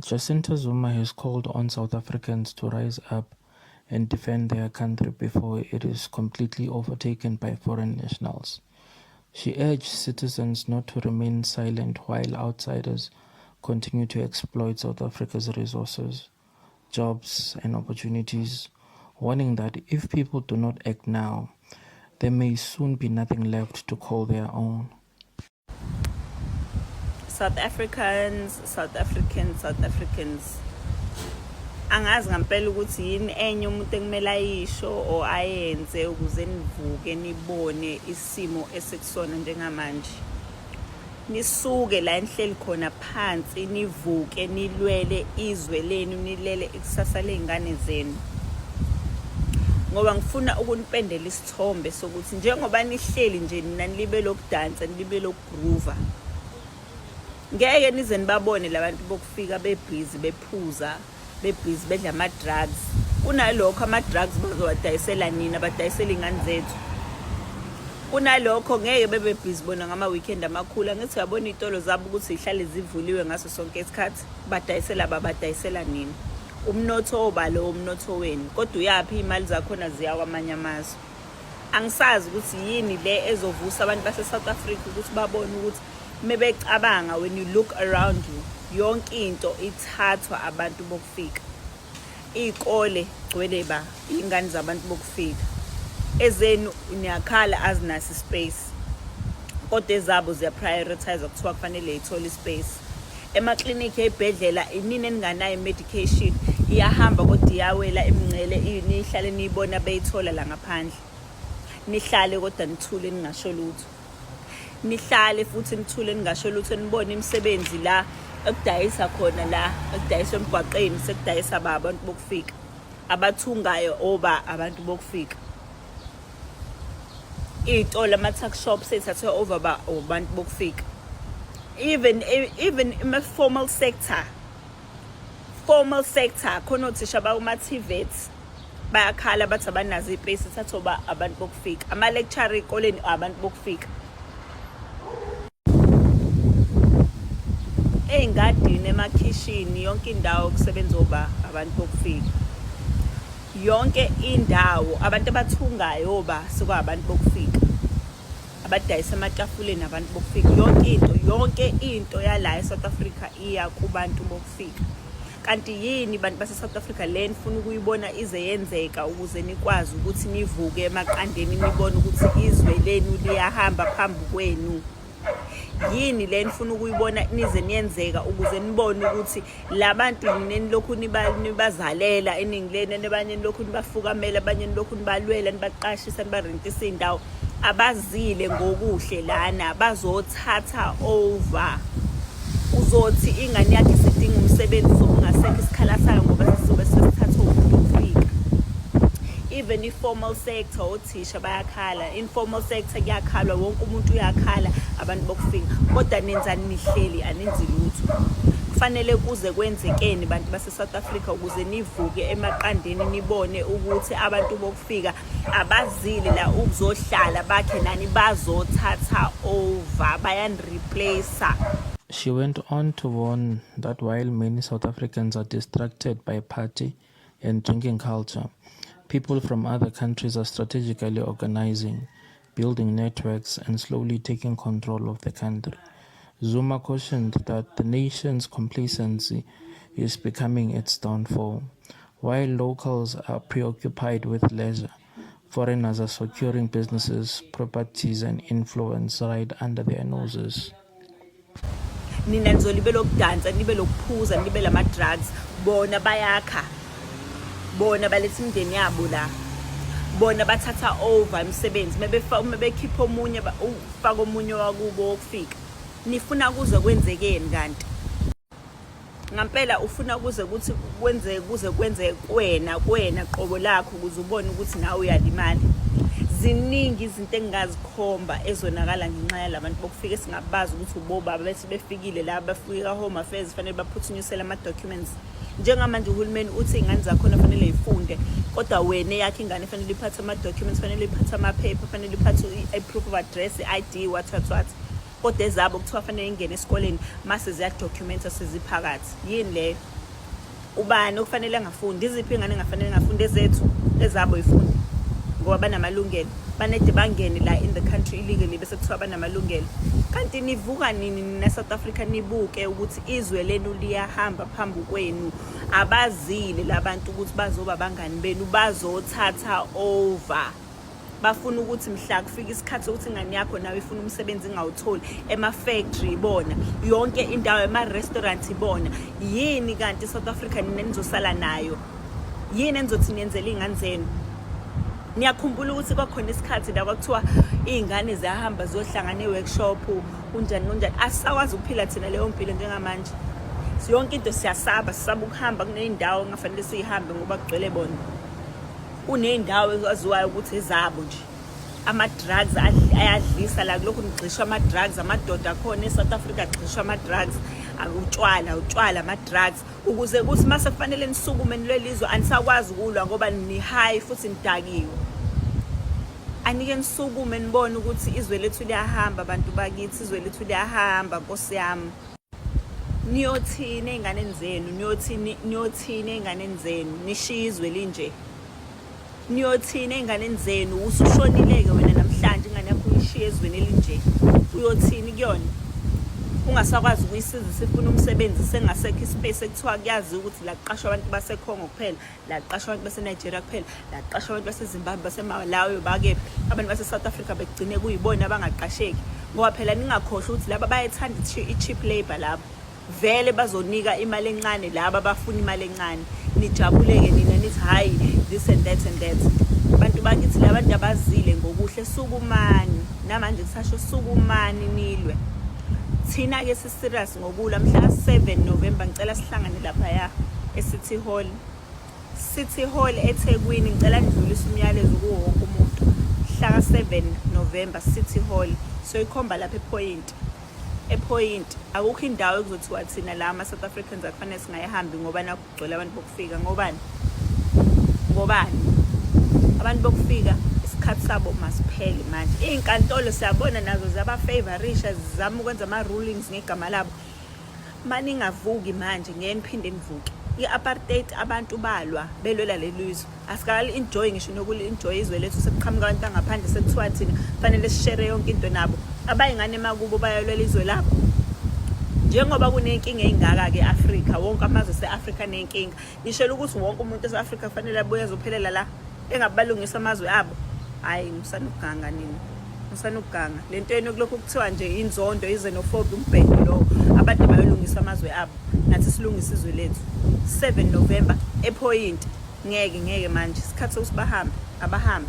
Jacinta Zuma has called on South Africans to rise up and defend their country before it is completely overtaken by foreign nationals. She urged citizens not to remain silent while outsiders continue to exploit South Africa's resources, jobs, and opportunities, warning that if people do not act now, there may soon be nothing left to call their own. South Africans, South Africans, South Africans. Angazi ngampela ukuthi yini enye umuntu ekumele ayisho or ayenze ukuze nivuke nibone isimo esikusona njengamanje. Nisuke la enihleli khona phansi nivuke nilwele izwe lenu nilele ikusasa ley'ngane zenu. Ngoba ngifuna ukunipendela isithombe sokuthi njengoba nihleli nje nina nilibe lokudansa nilibe lokugroova ngeke nize nibabone labantu bokufika bebhizi bephuza bebhizi bedla ama-drugs. Kunalokho ama-drugs bazowadayisela nina, badayisela iy'ngane zethu. Kunalokho ngeke bebe bhizi bona ngama-weekend amakhulu. Angithi uyabona iy'tolo zabo ukuthi zihlale zivuliwe ngaso sonke isikhathi, badayisela babadayisela nina. Umnotho oba lowo umnotho wenu, kodwa uyaphi iy'mali zakhona ziya kwamanye amazwe. Angisazi ukuthi yini le ezovusa abantu base-South Africa ukuthi babone ukuthi mebecabanga, when you look around you, yonke into ithathwa abantu bokufika. Iy'kole gcwele ba iy'ngane zabantu bokufika, ezenu niyakhala azinaso ispace, kodwa ezabo ziyaprioritize, kuthiwa kufanele y'thole ispace. Emaklinikhi, ey'bhedlela, inini eninganayo i-medication, iyahamba kodwa iyawela imingcele, nihlale niyibona beyithola la ngaphandle, nihlale kodwa nithule ningasho lutho, nihlale futhi nithule ningasho lutho, nibone imisebenzi la ekudayisa khona, la ekudayiswa emgwaqeni sekudayisa ba abantu bokufika, abathungayo oba abantu bokufika, iy'tolo, ama-tuck shop seyithathwe over ba abantu bokufika. Even ima-formal sector, formal sector khona othisha bakuma-TVET bayakhala bathi abanazo iy'pace, ithathwa ba abantu bokufika, ama-lecturer ey'koleni abantu bokufika, ey'ngadini, emakhishini, yonke indawo kusebenza oba abantu bokufika, yonke indawo abantu abathungayo oba sekwabantu bokufika, abadayisa ematafuleni abantu bokufika, yonke into, yonke into yala eSouth Africa iya kubantu bokufika. Kanti yini bantu base-South Africa le nifuna ukuyibona ize yenzeka ukuze nikwazi ukuthi nivuke emaqandeni nibone ukuthi izwe lenu liyahamba phambi kwenu? Yini le nifuna ukuyibona nize niyenzeka ukuze nibone ukuthi labantu nina enilokhu nibazalela iningi lenu, abanye nilokhu nibafukamela, abanye nilokhu nibalwela, nibaqashisa, nibarentisa iy'ndawo, abazile ngokuhle lana bazothatha over. Uzothi ingane yakhe isidinga umsebenzi, uzobe ungasekho isikhala sayo ngoba sesizobe sesithathwe umuntu ofika. Even i-formal sector, othisha bayakhala, informal sector kuyakhalwa, wonke umuntu uyakhala, abantu bokufika. Kodwa nenzani? Nihleli anenzi lutho. Kufanele kuze kwenzekeni bantu base-South Africa ukuze nivuke emaqandeni nibone ukuthi abantu bokufika abazile la ukuzohlala bakhe nani, bazothatha over, bayanireplace? She went on to warn that while many South Africans are distracted by party and drinking culture, people from other countries are strategically organizing, building networks, and slowly taking control of the country. Zuma cautioned that the nation's complacency is becoming its downfall. While locals are preoccupied with leisure, foreigners are securing businesses, properties, and influence right under their noses. Nina nizolibe lokudansa, nibe lokuphuza, nibe lama-drugs, bona bayakha, bona baletha imindeni yabo la, bona bathatha over imisebenzi, uma bekhipha omunye ufaka omunye wakubo wokufika. Nifuna kuze kwenzekeni kanti ngampela? Ufuna kuze kuthi kwenzeke, kuze kwenzeke kuwena, kuwena qobo lakho, ukuze ubone ukuthi nawe uyalimala? Ziningi izinto engingazikhomba ezonakala ngenxa yalabantu bokufika esingabazi ukuthi ubobaba bethi befikile la, bafike ka-Home Affairs, fanele baphuthunyisele ama-documents. Njengamanje uhulumeni uthi iy'ngane zakhona fanele yifunde, kodwa wena eyakho ingane fanele iphathe ama-documents, fanele iphathe amaphepha, fanele iphathe i-proof of address, i-ID, what what what. Kodwa ezabo kuthiwa fanele ingene esikoleni mase ziyadocumenta seziphakathi. Yini leyo? Ubani okufanele angafundi? Iziphi ingane engafanele engafundi? Ezethu, ezabo ifunde ngoba banamalungelo. Banede bangene la in the country illegally bese kuthiwa banamalungelo. Kanti nivuka nini nina South Africa nibuke ukuthi izwe lenu liyahamba phambi kwenu? Abazile labantu ukuthi bazoba abangani benu, bazothatha over. Bafuna ukuthi mhla kufika isikhathi sokuthi ingane yakho nawe ifuna umsebenzi ingawutholi, ema-factory ibona, yonke indawo, ema-restaurant ibona. Yini kanti South Africa nina nizosala nayo? Yini enizothi niyenzela iy'ngane zenu? Niyakhumbula ukuthi kwakhona isikhathi la kwakuthiwa iy'ngane ziyahamba ziyohlangana e-workshop, kunjani kunjani. Asisakwazi ukuphila thina leyo mpilo njengamanje. Yonke into siyasaba, sisaba ukuhamba kuney'ndawo engafanele siyihambe ngoba kugcwele bona. Kuney'ndawo ezaziwayo ukuthi ezabo nje. Ama-drugs ayadlisa la, kulokhu nigxishwa ama-drugs, amadoda akhona e-South Africa agxishwa ama-drugs, utshwala, utshwala, ama-drugs. Ukuze kuthi mase kufanele nisukume nilwele izwe anisakwazi ukulwa ngoba ni-high futhi nidakiwe. Anike nisukume nibone ukuthi izwe lethu liyahamba bantu bakithi, izwe lethu liyahamba Nkosi yami. Niyothini ey'nganeni zenu? Niyothini, niyothini ey'nganeni zenu? Nishiye izwe linje. Niyothini ey'nganeni zenu? Usushonile-ke wena namhlanje, ingane yakho uyishiye ezweni elinje. Uyothini kuyona? Ungasakwazi ukuyisiza isifuna umsebenzi, sengasekho ispace ekuthiwa kuyaziwa ukuthi la kuqashwa abantu baseCongo kuphela, la kuqashwa abantu baseNigeria kuphela, la kuqashwa abantu baseZimbabwe, baseMalawi, bakephi. Abantu base-South Africa bekugcine kuyibona abangaqasheki. Ngoba phela ningakhohlwa ukuthi laba bayethanda i-cheap labour laba. Vele bazonika imali encane laba abafuna imali encane. Nijabule-ke nina nithi hhayi this and that and that. Bantu bakithi labantu abazile ngokuhle, sukumani. Namanje kusasho sukumani nilwe. Thina-ke si-serious ngokulwa. Mhla 7 November ngicela sihlangane laphaya e-City Hall. City Hall eThekwini, ngicela nidlulise umyalezo kuwo wonke umuntu. Mhla ka-7 November City Hall, soyikhomba lapha ePoint. EPoint akukho indawo ekuzothiwa thina la ama-South Africans akufanele singayihambi ngoba nakhu kugcwele abantu bokufika. Ngobani? Ngobani? Abantu bokufika isikhathi sabo masiphele manje. Iy'nkantolo siyabona nazo ziyabafavorisha, zizama ukwenza ama-rulings ngegama labo. Maningavuki manje ngeke niphinde nivuke. I-apartheid abantu balwa belwela leli zwe. Asikali enjoy ngisho nokuli enjoy izwe lethu, sekuqhamuka abantu bangaphandle sekuthiwa thina kufanele sishere yonke into nabo. Abayingane emakubo bayalwela izwe labo. Njengoba kunenkinga ey'ngaka-ke e-Afrika, wonke amazwe ase-Afrika anenkinga. Nishela ukuthi wonke umuntu ese-Afrika kufanele abuye azophelela la, engabe balungisa amazwe abo. Hhayi, musani ukuganga nina, musani ukuganga. Le nto yenu kulokhu kuthiwa nje inzondo, i-xenophobia, umbhedo lowo. Abantu bayolungisa amazwe abo, nathi silungise izwe lethu. 7 November ePoint. Ngeke, ngeke manje, isikhathi sokuthi bahambe, abahambe.